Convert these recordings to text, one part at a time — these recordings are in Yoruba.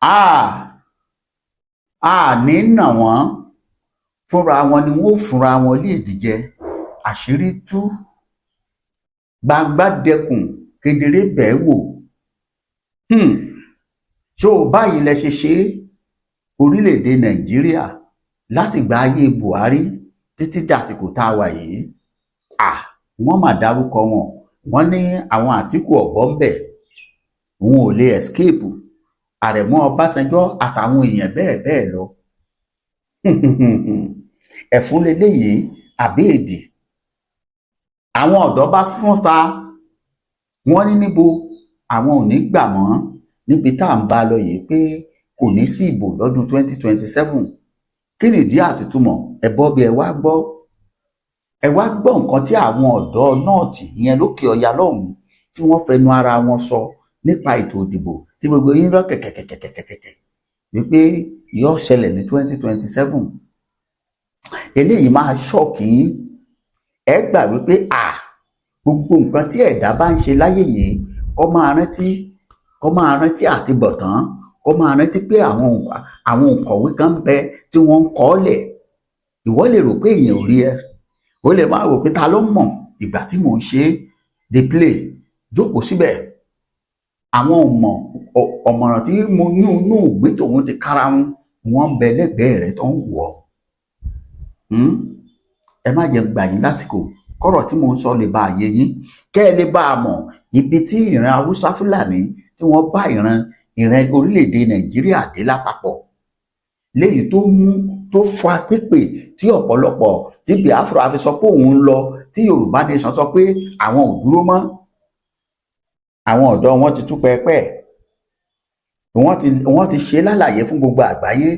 A ní nà wọ́n, fúnra wọn ni wọ́n ó fúnra wọn ní èdìjẹ. Àṣírí tú, gbangba dẹkùn, kedere bẹ́ẹ̀ wò. Ṣó báyìí lẹ ṣe ṣe orílẹ̀-èdè Nàìjíríà láti gba ayé Buhari títí dàsìkò tá a wà yìí? À wọ́n mà dárúkọ wọn. Wọ́n ní àwọn Àtíkù ọ̀bọ ń bẹ̀, wọn ò lè escape, Àrẹ̀mú Ọbásanjọ́ àtàwọn èèyàn bẹ́ẹ̀ bẹ́ẹ̀ lọ. Ẹ̀fún leléyìí àbí èdì? Àwọn ọ̀dọ́ bá fún ta, wọ́n ní níbo àwọn ò ní gbà mọ́ níbi tá à ń bá a lọ yìí, pé kò ní sí ìbò lọ́dún 2027. Kí nìdí àtìtúmọ̀? Ẹ bọ́ bí ẹ wá gbọ́, ẹ wá gbọ́ nǹkan tí àwọn ọ̀dọ́ North yẹn lókè ọya lọ́hùn-ún tí wọ́n fẹnu ara wọn sọ nípa ètò ìdìbò tí gbogbo yín rọ kẹ̀kẹ̀kẹ̀kẹ̀kẹ̀kẹ̀ wípé yóò ṣẹlẹ̀ ní 2027. Eléyìí máa shock yín. Ẹ gbà wípé à gbogbo nǹkan tí ẹ̀dá bá ń ṣe láyé yìí, kó máa rántí, kó máa rántí àtibọ̀tán, kó máa rántí pé àwọn òǹkọ̀wé kan ń bẹ tí wọ́n ń kọ́ lẹ̀. Ìwọ lè rò pé èèyàn ò rí ẹ, ó lè máa wò pé ta ló mọ̀ ìgbà tí mò ń ṣe é dey play, jókòó síbẹ̀. Àwọn ọmọ ọ̀mọ̀ràn tí mo ní inú ìgbín tòun ti kára wọn, wọ́n ń bẹ lẹ́gbẹ̀ẹ́ rẹ̀ tó ń wọ̀ ọ́. Ẹ má jẹ́ gbà yín lásìkò, kọ́rọ̀ tí mò ń sọ lè bá a yé yín, kẹ́ ẹ lè bá a mọ̀ ibi tí ìran Haúsá Fúlàní tí wọ́n bá ìran orílẹ̀-èdè Nàìjíríà dé lápapọ̀, léyìí tó mú tó fa pípè tí ọ̀pọ̀lọpọ̀ tí Biafra fi sọ pé òun ń lọ, tí Yorùbá Nation sọ pé àwọn ò dúró mọ́. Àwọn ọ̀dọ́ wọn ti tú pẹpẹ, wọ́n ti ṣe lálàyé fún gbogbo àgbáyé.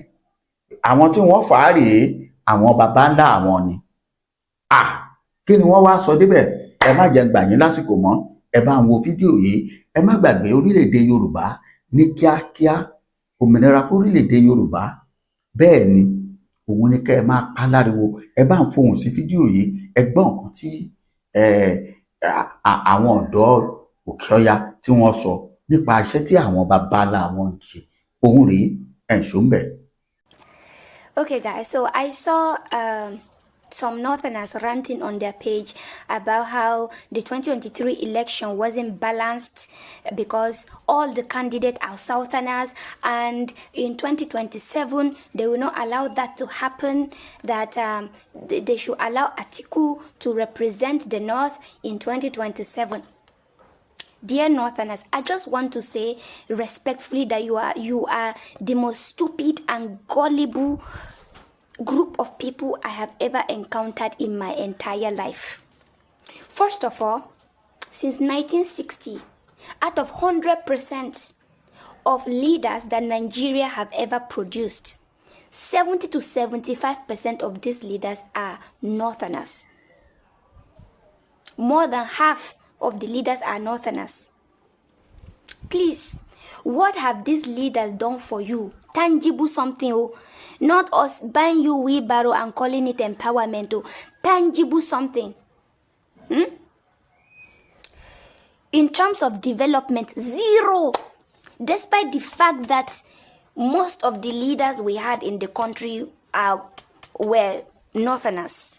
Àwọn tí wọ́n fà á rèé, àwọn baba ńlá àwọn ni. À kí ni wọ́n wá sọ débẹ̀? Ẹ má jẹ́ gbà yín lásìkò mọ́. Ẹ bá ń wo fídíò yìí. Ẹ má gbàgbé, orílẹ̀-èdè Yorùbá ní kíákíá, òmìnira fún orílẹ̀-èdè Yorùbá. Bẹ́ẹ̀ ni, òun ni kẹ́ ẹ máa pa láriwo. Ẹ bá ń fohùn sí fídíò yìí. Ẹ gbọ́ nǹkan tí àwọn ọ̀dọ́ Òkè Ọya tí wọ́n sọ nípa iṣẹ́ tí àwọn baba ńlá wọn ń ṣe. Òun rèé, ẹ̀ ń ṣó ń bẹ̀. Okay, guys, so I saw some Northerners ranting on their page about how the 2023 election wasn't balanced because all the candidates are Southerners, and in 2027 they will not allow that to happen, that they should allow Atiku to represent the North in 2027. Dear Northerners, I just want to say respectfully that you are the most stupid and gullible group of people I have ever encountered in my entire life. First of all, since 1960, out of 100% of leaders that Nigeria have ever produced, 70 to 75% of these leaders are Northerners. More than half of the leaders are Northerners. Please, what have these leaders done for you? Tangible something, oh. Not us buying you wheelbarrow and calling it empowerment, oh. Tangible something. In terms of development, zero. Despite the fact that most of the leaders we had in the country were Northerners.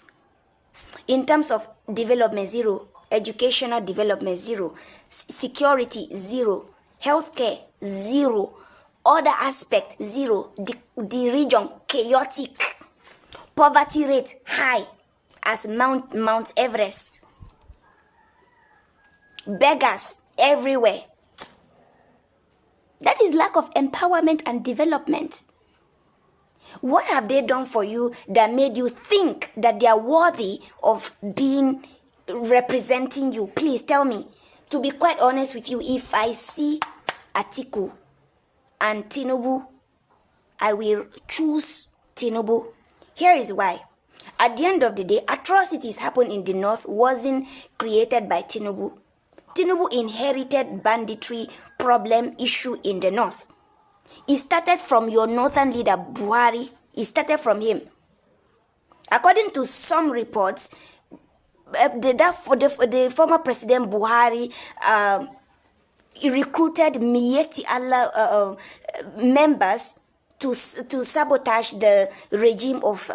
In terms of development, zero. Educational development, zero. Security, zero. Healthcare, zero. Other aspect, zero. The region, chaotic. Poverty rate, high as Mount Everest. Beggars everywhere. That is lack of empowerment and development. What have they done for you that made you think that they are worthy of being representing you? Please tell me. To be quite honest with you, if I see Atiku and Tinubu, I will choose Tinubu. Here is why. At the end of the day, atrocities happen in the north wasn't created by Tinubu. Tinubu inherited banditry problem issue in the north. It started from your northern leader, Buhari. It started from him. According to some reports, the former president Buhari, he recruited Miyetti Allah members to sabotage the regime of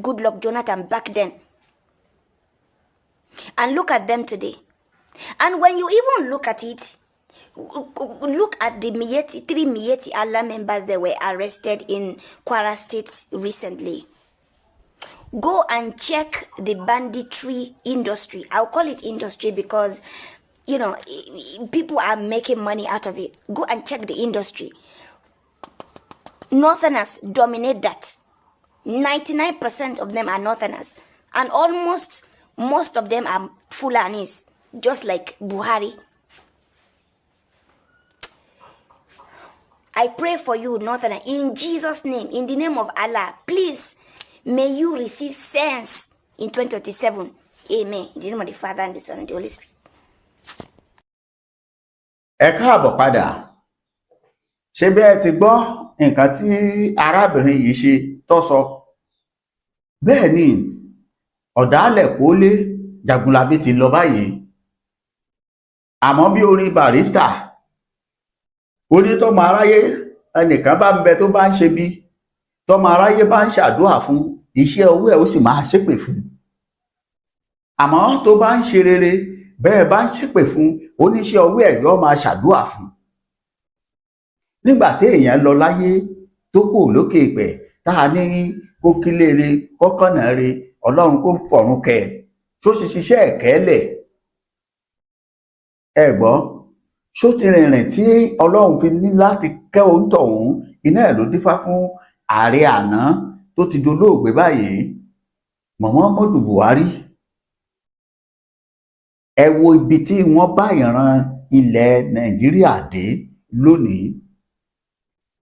Goodluck Jonathan back then. And look at them today. And when you even look at it, look at the Miyetti, three Miyetti Allah members that were arrested in Kwara State recently. Go and check the banditry industry. I'll call it industry because people are making money out of it. Go and check the industry. Northerners dominate that. 99% of them are Northerners. And almost most of them are Fulanis, just like Buhari. I pray for you, Northerner, in Jesus' name, in the name of Allah. Please, may you receive sense in 2027. Amen. In the name of the Father, and the Son, and the Holy Spirit. Ẹ káàbọ̀ padà. Ṣé bí ẹ ti gbọ́ nǹkan tí arábìnrin yìí ṣe tó sọ? Bẹ́ẹ̀ ni, ọ̀dàlẹ̀ kólé Jagunlabi ti lọ báyìí. Àmọ́ bí orin Barrister, onítọ́mọ aráyé, ẹnìkan bá ń bẹ tó bá ń ṣe bí tọ́mọ aráyé bá ń ṣàdúrà fún, iṣẹ́ owó ẹ̀ ó sì máa ṣépè fún. Àmọ́ tó bá ń ṣe rere, bẹ́ẹ̀ bá ń ṣépè fún, oníṣẹ́ ọwọ́ ẹ̀ yóò máa ṣàdúrà fún. Nígbà tí èèyàn lọ láyé tó kù lókè ìpẹ́, tá a ní kó kílére kọ́kànnà re, Ọlọ́run kó fọ̀run kẹ́ ẹ̀, tó ṣe ṣiṣẹ́ ẹ̀kẹ́lẹ̀ ẹ gbọ́, ṣó ti rìnrìn tí Ọlọ́run fi ní láti kẹ́ òǹtọ̀hún? Iná ẹ̀ ló dífá fún ààrẹ àná tó ti dolóògbé báyìí, Muhammadu Buhari. Ẹ wo ibi tí wọ́n bá ìran ilẹ̀ Nàìjíríà dé lónìí,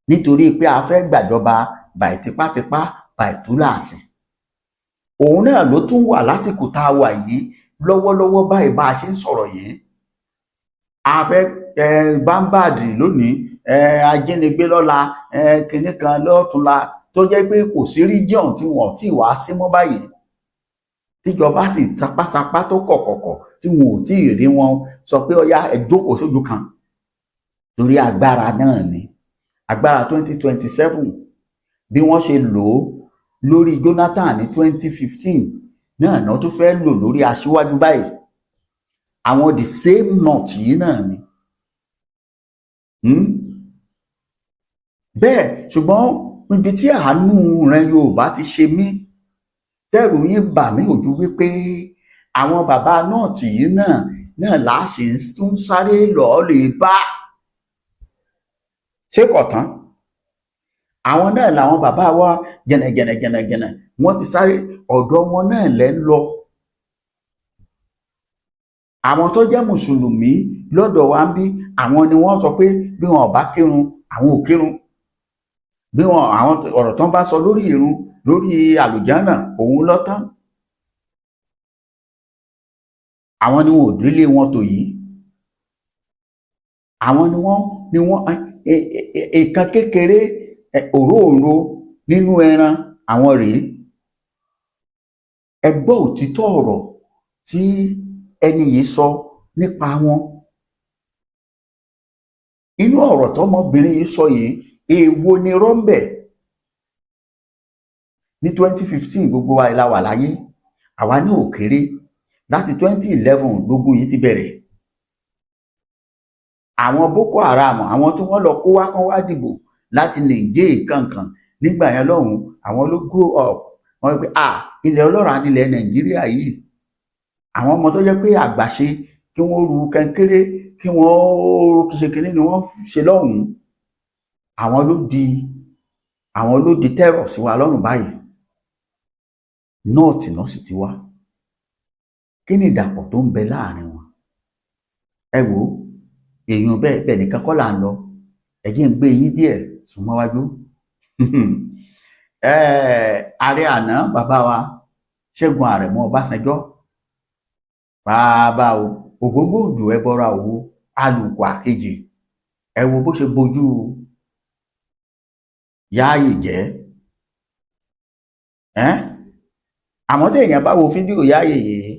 nítorí pé a fẹ́ gbàjọba bàì tipátipá, bàì túláàsì. Òun náà ló tún wà lásìkò tá a wà yìí lọ́wọ́lọ́wọ́ báyìí, bá a ṣe ń sọ̀rọ̀ yìí. A fẹ́ bámbàdì lónìí, ajínigbé lọ́la, kinní kan lọ́túnla, tó jẹ́ pé kò sí region tí wọ́n ti wá sí mọ́ báyìí, tíjọba sì sapásapá tó kọ̀kọ̀kọ̀ tí wọn ò tí ì rí wọn sọ pé ọyá, ẹ jókòó sójú kan. Torí agbára náà ni agbára 2027, bí wọ́n ṣe lò ó lórí Jonathan ní 2015 náà náà tó fẹ́ lò lórí aṣíwájú báyìí. Àwọn the same North yìí náà ni. Bẹ́ẹ̀, ṣùgbọ́n ibi tí àánú rẹ Yorùbá ti ṣe mí, tẹ́rù yín bà mí ojú wípé àwọn bàbá North yìí náà láṣẹ tún sáré lọ́ọ́ lè bá ṣé kò tán. Àwọn náà làwọn bàbá wa jẹnẹjẹnẹjẹnẹjẹnẹ, wọ́n ti sáré ọ̀dọ̀ wọn náà lẹ́ ń lọ. Àwọn tó jẹ́ mùsùlùmí lọ́dọ̀ wa ń bí, àwọn ni wọ́n sọ pé bí wọn ò bá kírun, àwọn ò kírun. Bí wọn àwọn ọ̀rọ̀ tán bá sọ lórí ìrun, lórí àlùjánà, òun lọ́tán. Àwọn ni wọn ò délé wọn tò yìí. Àwọn ni wọ́n nǹkan kékeré, òróǹro nínú ẹran àwọn rèé. Ẹ gbọ́ òtítọ́ ọ̀rọ̀ tí ẹni yìí sọ nípa wọn. Inú ọ̀rọ̀ tọmọbìnrin yìí sọ yìí, èèwo ni rọ́ńbẹ̀? Ní 2015, gbogbo wa la wà láyé, àwa ní òkèrè. Láti 2011 lógún yìí ti bẹ̀rẹ̀. Àwọn Boko Haram, àwọn tí wọ́n lọ kó wá kán wá dìbò láti Niger kankan nígbà yẹn lọ́hùn, àwọn ló grow up. Wọ́n rí pé, ah, ilẹ̀ ọlọ́ràá nílẹ̀ Nàìjíríà yìí. Àwọn ọmọ tó jẹ́ pé àgbàṣe, kí wọ́n ru kẹńkéré, kí wọ́n ṣe kinní ni wọ́n ṣe lọ́hùnún, àwọn ló di terror sí wa lọ́rùn báyìí. North náà sì ti wá. Kí ni ìdàpọ̀ tó ń bẹ láàrin wọn? Ẹ wò ó, èèyàn bẹ́ẹ̀ bẹ́ẹ̀ nìkan kọ́ là ń lọ. Ẹ jẹ́ ń gbé yín díẹ̀ súnmọ́ wájú. Ààrẹ àná, bàbá wa Ṣẹ́gun Àrẹ̀mú Ọbásanjọ́, bàbá o, ògbógbòǹdù, ẹbọra òwò alùpùpù àkejì. Ẹ wo bó ṣe bojú Yáàyè jẹ́ ẹ́. Àmọ́ tí èèyàn bá wo fídíò Yáàyè yìí,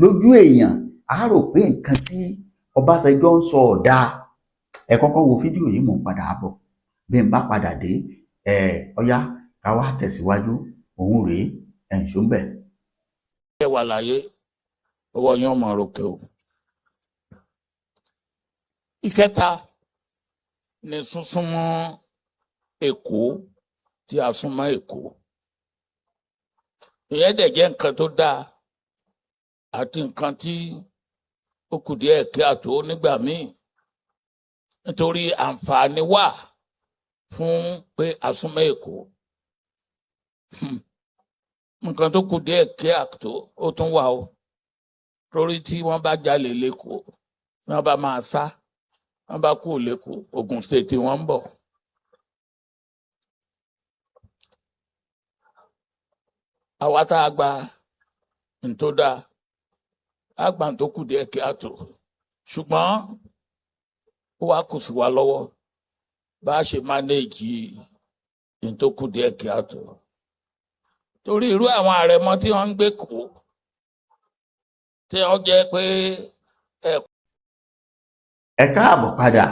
lójú èèyàn á rò pé nǹkan tí Ọbásanjọ́ ń sọ ọ̀dà. Ẹ kọ́kọ́ wo fídíò yìí, mò ń padà bọ̀. Bí n bá padà dé ẹ, ọyá, ká wá tẹ̀síwájú. Òun rèé, ẹ̀ ń ṣó ń bẹ̀. Ẹ wà láyé, ọwọ́ yín ọmọ ròkè o. Ìkẹta ní súnsúnmọ́ Èkó tí a súnmọ́ Èkó. Ìyẹn dẹ̀ jẹ́ nǹkan tó dáa àti nǹkan tí ó kù díẹ̀ kí a tó nígbà míì, nítorí àǹfààní wà fún pé a súnmọ́ Èkó. Nǹkan tó kù díẹ̀ kí a tó, ó tún wà o, torí tí wọ́n bá jalè l'Ékòó, wọ́n bá máa sá, wọ́n bá kú l'Ékòó, Ògùn State wọ́n ń bọ̀. Àwa tá a gba ntó dáa, a gba ntó kù díẹ̀ kí a tó, ṣùgbọ́n ó wá kù sí wa lọ́wọ́ bá a ṣe manage ntó kù díẹ̀ kí a tó, torí irú àwọn àrẹ̀mọ tí wọ́n ń gbé kó tí wọ́n jẹ́ pé. Ẹ káàbọ̀ padà,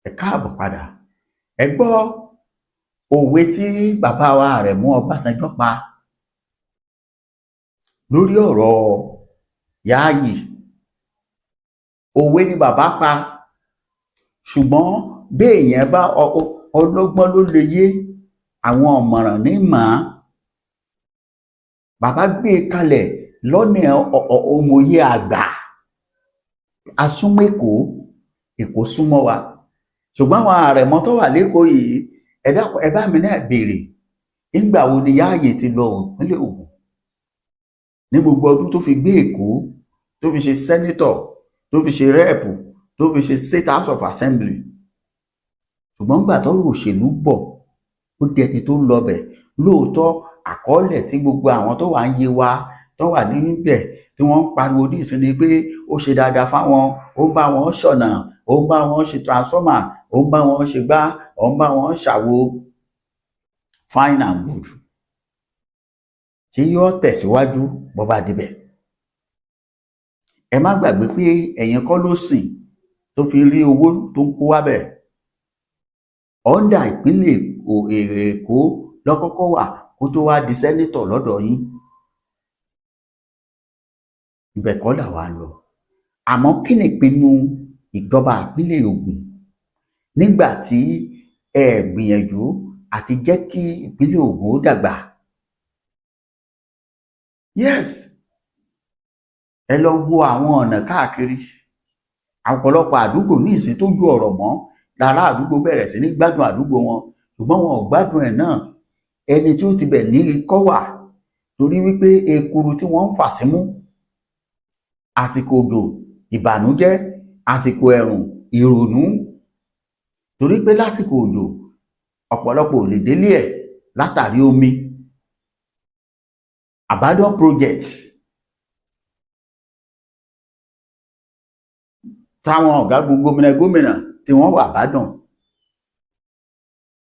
ẹ káàbọ̀ padà. Ẹ gbọ́ òwe tí bàbá wa Àrẹ̀mú Ọbásanjọ́ pa lórí ọ̀rọ̀ Yáàyì. Òwe ni bàbá pa, ṣùgbọ́n béèyàn bá ọlọ́gbọ́n ló lè yé, àwọn ọ̀mọ̀ràn ní mọ̀ ọ́n. Bàbá gbé e kalẹ̀ lọ́nà òmòye àgbà. Asúnmọ́ Èkó, Èkó súnmọ́ wa, ṣùgbọ́n àwọn àrẹ̀mọ tó wà l'Ékòó yìí, ẹ dákun, ẹ bá mi náà béèrè, nígbà wo ni Yáàyè ti lọ ìpínlẹ̀ Ògùn? Ní gbogbo ọdún tó fi gbé Èkó, tó fi ṣe senator, tó fi ṣe rep, tó fi ṣe State House of Assembly, ṣùgbọ́n nígbà tọ́rọ̀ òṣèlú bọ̀, ó di ẹni tó ń lọ bẹ̀. Lóòótọ́, àkọọ́lẹ̀ tí gbogbo àwọn tó wà ń yé wa, tó wà níbẹ̀, tí wọ́n ń pariwo ní ìsinmi pé ó ṣe dáadáa fáwọn, ó ń bá wọn ṣọ̀nà, ó ń bá wọn ṣe transformer, ó ń bá wọn ṣe gbá, ó ń bá wọn ṣàwo, fine and good. Ṣé yóò tẹ̀síwájú bó bá débẹ̀? Ẹ má gbàgbé pé ẹ̀yin kọ́ ló sìn tó fi rí owó tó ń kó wá bẹ̀. Under ìpínlẹ̀ Èkó lọ́kọ́kọ́ wà kó tó wá di senator lọ́dọ̀ yín. Ibẹ̀ kọ́ làwa ń lọ. Àmọ́ kí ni ìpinnu ìjọba ìpínlẹ̀ Ògùn nígbà tí ẹ gbìyànjú àti jẹ́ kí ìpínlẹ̀ Ògùn ó dàgbà? Yes, ẹ lọ wo àwọn ọ̀nà káàkiri ọ̀pọ̀lọpọ̀ àdúgbò ní ìsìn tó ju ọ̀rọ̀ mọ́ lára. Àdúgbò bẹ̀rẹ̀ sí ní gbádùn àdúgbò wọn, ṣùgbọ́n wọn ò gbádùn ẹ̀ náà. Ẹni tí ó ti bẹ̀ ní ikọ́ wà, torí wípé ekuru tí wọ́n ń fà símú, àsìkò òjò ìbànújẹ́, àsìkò ẹ̀rùn ìrònú, torí pé lásìkò òjò ọ̀pọ̀lọpọ̀ ò lè délé ẹ̀ látàrí omi. Abandon project táwọn ọ̀gágun, gómìnà gómìnà tí wọ́n wà abandon.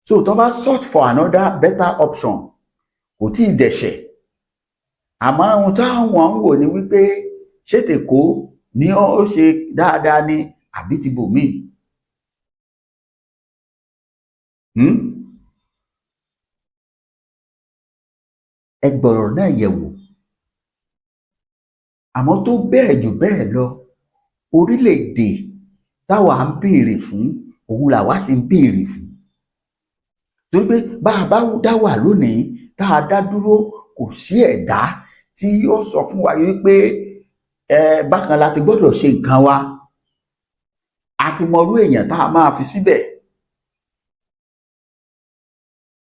So tó bá search for another better option, kò tí ì dẹ̀ṣẹ̀. Àmọ́ ohun táwọn ń wò ní wípé ṣé tÈkó ni ó ṣe dáadáa ni àbí ti bòmíì? Hmm? Ẹ gbọ̀rọ̀ náà yẹ̀wò. Àmọ́ tó bẹ́ẹ̀ jù bẹ́ẹ̀ lọ, orílẹ̀-èdè táwa ń béèrè fún, òun làwa sì ń béèrè fún, torí pé bá a bá dá wà lónìí, tá a dá dúró, kò sí ẹ̀dá tí yóò sọ fún wa wípé ẹ bákan la ti gbọ́dọ̀ ṣe nǹkan wa. A ti mọrú èèyàn tá a máa fi síbẹ̀.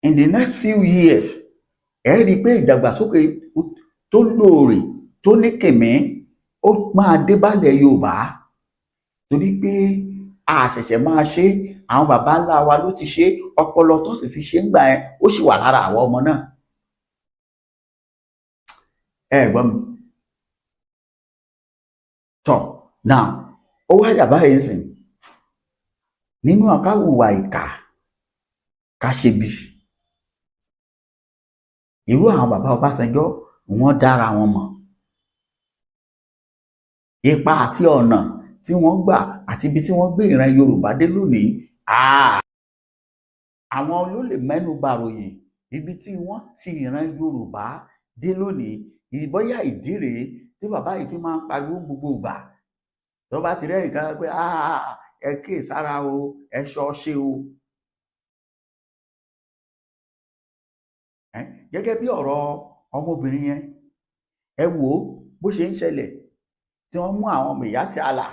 In the next few years, ẹ rí i pé ìdàgbàsókè tó lóòrè, tó ní kìmí, ó máa dé bálẹ̀ Yorùbá, torí pé a ṣẹ̀ṣẹ̀ máa ṣe. Àwọn baba ńlá wa ló ti ṣe. Ọpọlọ tó sì fi ṣe ń gbà yẹn, ó sì wà lára àwọn ọmọ náà. Ẹ gbọ́ mi tọ̀ now, ó wá dà báyìí sìn nínú àkáwùwà ìkà ká ṣe bí irú àwọn bàbá Ọbásanjọ́, wọ́n dára wọn mọ̀. Ipa àti ọ̀nà tí wọ́n gbà àti ibi tí wọ́n gbé ìran Yorùbá dé lónìí, Àwọn ló lè mẹ́nu bàròyìn ibi tí wọ́n ti ìran Yorùbá dé lónìí. Ìbọ́yá ìdí rèé tí bàbá yìí fi máa ń pariwo gbogbo ìgbà tó bá ti rẹ́rìn kan pé ẹ kíyè sára o, ẹ ṣọ́ ṣe o. Gẹ́gẹ́ bí ọ̀rọ̀ ọmọbìnrin yẹn, ẹ wò ó bó ṣe ń ṣẹlẹ̀ tí wọ́n mú àwọn Miyetti Allah.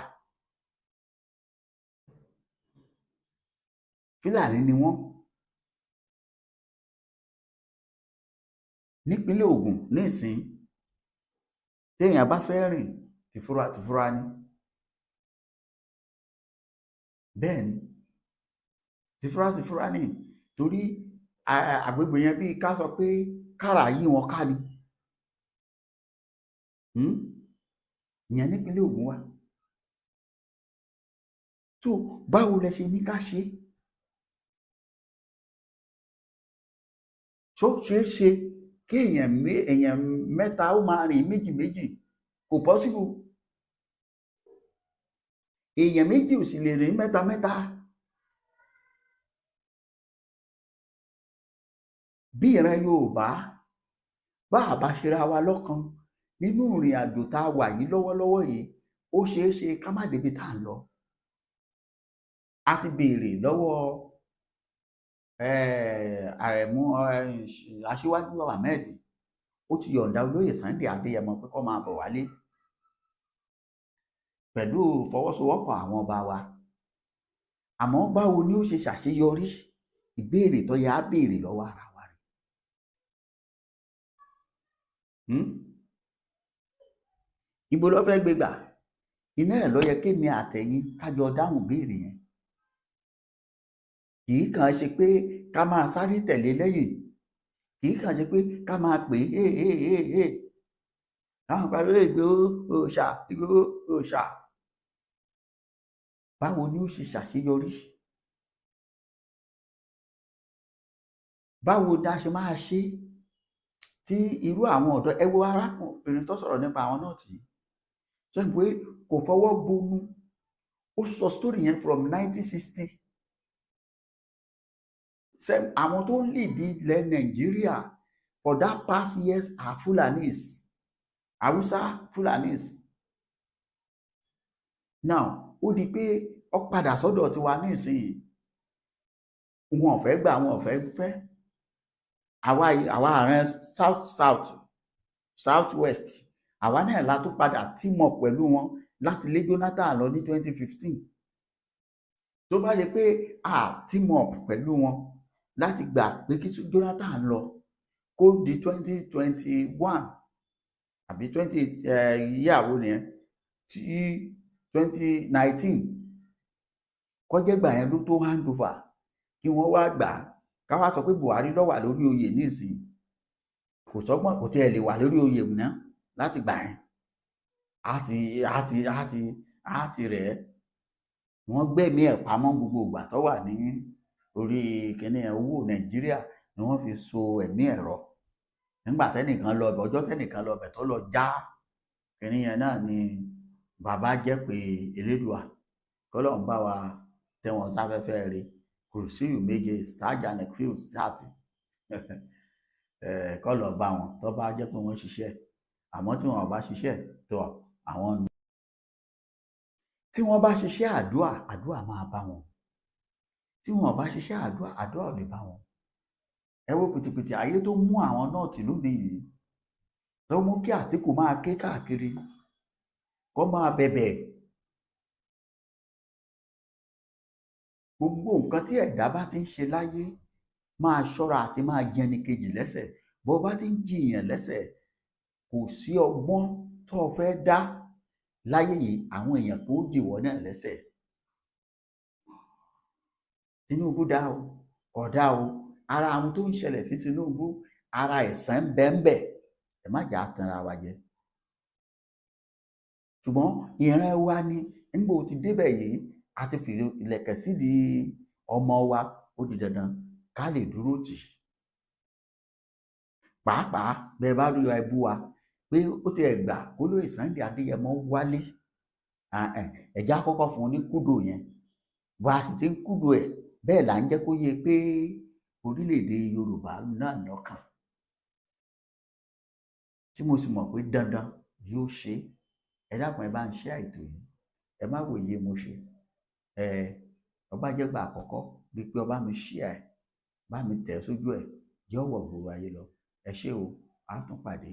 Fúlàní ni wọ́n nípínlẹ̀ Ògùn nísìnyí. Téèyàn bá fẹ́ rìn, tìfura tìfura ni. Bẹ́ẹ̀ ni, tìfura tìfura ni, torí àgbègbè yẹn bíi ká sọ pé kára yí wọn ká ni ìyẹn nípínlẹ̀ Ògùn wa. Tó báwo lẹ ṣe ní ká ṣe ṣó ṣeé ṣe kí èèyàn mẹ́ta ó máa rìn méjì méjì? Kò possible. Èèyàn méjì ò sì lè rìn mẹ́ta mẹ́ta. Bí ìran Yorùbá bá a bá ṣera wa lọ́kan nínú ìrìn àjò tá a wà yìí lọ́wọ́lọ́wọ́ yìí, ó ṣeé ṣe ká má débi tá à ń lọ. A ti béèrè lọ́wọ́ Àrẹ̀mú Aṣíwájú Ahmed, ó ti yọ̀ǹda olóyè Sunday Adéyẹmọ pé kó máa bọ̀ wálé pẹ̀lú ìfọwọ́sowọ́pọ̀ àwọn ọba wa. Àmọ́ báwo ni ó ṣe ṣàṣeyọrí? Ìbéèrè tó yẹ á béèrè lọ́wọ́ ara wa rẹ̀. Ibo ló fẹ́ gbé gbà? Iná ẹ̀ ló yẹ kémi àtẹ̀yin kájọ dáhùn béèrè yẹn. Kì í kàn ṣe pé ká máa sáré tẹ̀lé lẹ́yìn, kì í kàn ṣe pé ká máa pè é é é é káwọn pariwo Ìgbòho òòṣà, Ìgbòho òòṣà. Báwo ni ó ṣe ṣàṣeyọrí? Báwo ni a ṣe máa ṣe tí irú àwọn ọ̀dọ́? Ẹ wo arákùnrin tó sọ̀rọ̀ nípa àwọn náà tì í sọ pé kò fọwọ́ bonú, ó sọ story yẹn from 1960. Àwọn tó ń lead ilẹ̀ Nàìjíríà for that past years are Fulanis, Hausa Fulanis. Now ó di pé ó padà sọ́dọ̀ tiwa nísìnyí, wọn ò fẹ́ gbà, wọn ò fẹ́ fẹ́ àwa ààrẹ south south south west. Àwa náà la tún padà team up pẹ̀lú wọn láti lé Jonathan lọ ní 2015. Tó bá yẹ pé a team up pẹ̀lú wọn láti gbà pé kí Jonathan lọ, kó di 2021 àbí twenty yíyàwó nìyẹn tí 2019 kọjẹ́gbà yẹn ló tó hand over kí wọ́n wá gbà á, ká wá sọ pé Buhari ló wà lórí oyè nísìnyí, kò sọ́gbọ́n, kò tiẹ̀ lè wà lórí oyè ná láti gbà yẹn. Á ti rẹ̀ ẹ́. Wọ́n gbẹ̀mí ẹ̀ pamọ́ gbogbo ìgbà tó wà ní orí kínní. Owó Nàìjíríà ni wọ́n fi so ẹ̀mí ẹ̀rọ nígbà tẹ́nìkan lọ ọbẹ̀, ọjọ́ tẹ́nìkan lọ ọbẹ̀ tó lọ já kínní yẹn náà ni bàbá jẹ́ pé Elédùà kọ́lọ́n bá wa tẹ́ wọn sáfẹ́fẹ́ rí kùrùsíyù méje sájà field sáàtì kọ́ lọ bá wọn tó bá jẹ́ pé wọ́n ṣiṣẹ́. Àmọ́ tí wọn ò bá ṣiṣẹ́ tó àwọn nù. Tí wọ́n bá ṣiṣẹ́ àdúà, àdúà máa bá wọn. Tí wọn ò bá ṣiṣẹ́ àdúà, àdúà ò lè bá wọn. Ẹ wo pìtìpìtì ayé tó mú àwọn North lónìí yìí, tó mú kí Àtìkù máa ké káàkiri, kó máa bẹ̀bẹ̀. Gbogbo nǹkan tí ẹ̀dá bá ti ń ṣe láyé, máa ṣọ́ra àti máa jẹni kejì lẹ́sẹ̀. Bó bá ti ń jìyàn lẹ́sẹ̀, kò sí ọgbọ́n tó o fẹ́ dá láyé yìí, àwọn èèyàn kan ó jìwọ́ náà lẹ́sẹ̀. Tinubu dá o, kò dá o, ara àwọn tó ń ṣẹlẹ̀ sí Tinubu, ara ẹ̀san ń bẹ ń bẹ. Ẹ má jà á tanra wa jẹ. Ṣùgbọ́n ìran wa ni nígbà ó ti débẹ̀ yìí, a ti fi ìlẹ̀kẹ̀ sídìí ọmọ wa, ó di dandan ká lè dúró tì í. Pàápàá bẹ́ẹ̀ bá rí wa, ẹ bú wa pé ó tiẹ̀ gbà kólóyè Sunday Adéyẹmọ wálé, ẹ̀já kọ́kọ́ fún un ní kúdò yẹn, bá a sì ti ń kúdò ẹ̀. Bẹ́ẹ̀ là ń jẹ́ kó yé pé orílẹ̀-èdè Yorùbá náà lọ́kàn, tí mo sì mọ̀ pé dandan yóò ṣe. Ẹ dákun, ẹ bá ń ṣe àìtò yìí, ẹ má wòye mo ṣe. Ẹ ọba jẹ́gbà àkọ́kọ́ rí i pé ọba mi ṣí ẹ, bá mi tẹ̀ sójú ẹ, yóò wọ̀ gbogbo ayé lọ. Ẹ ṣé o, a tún pàdé.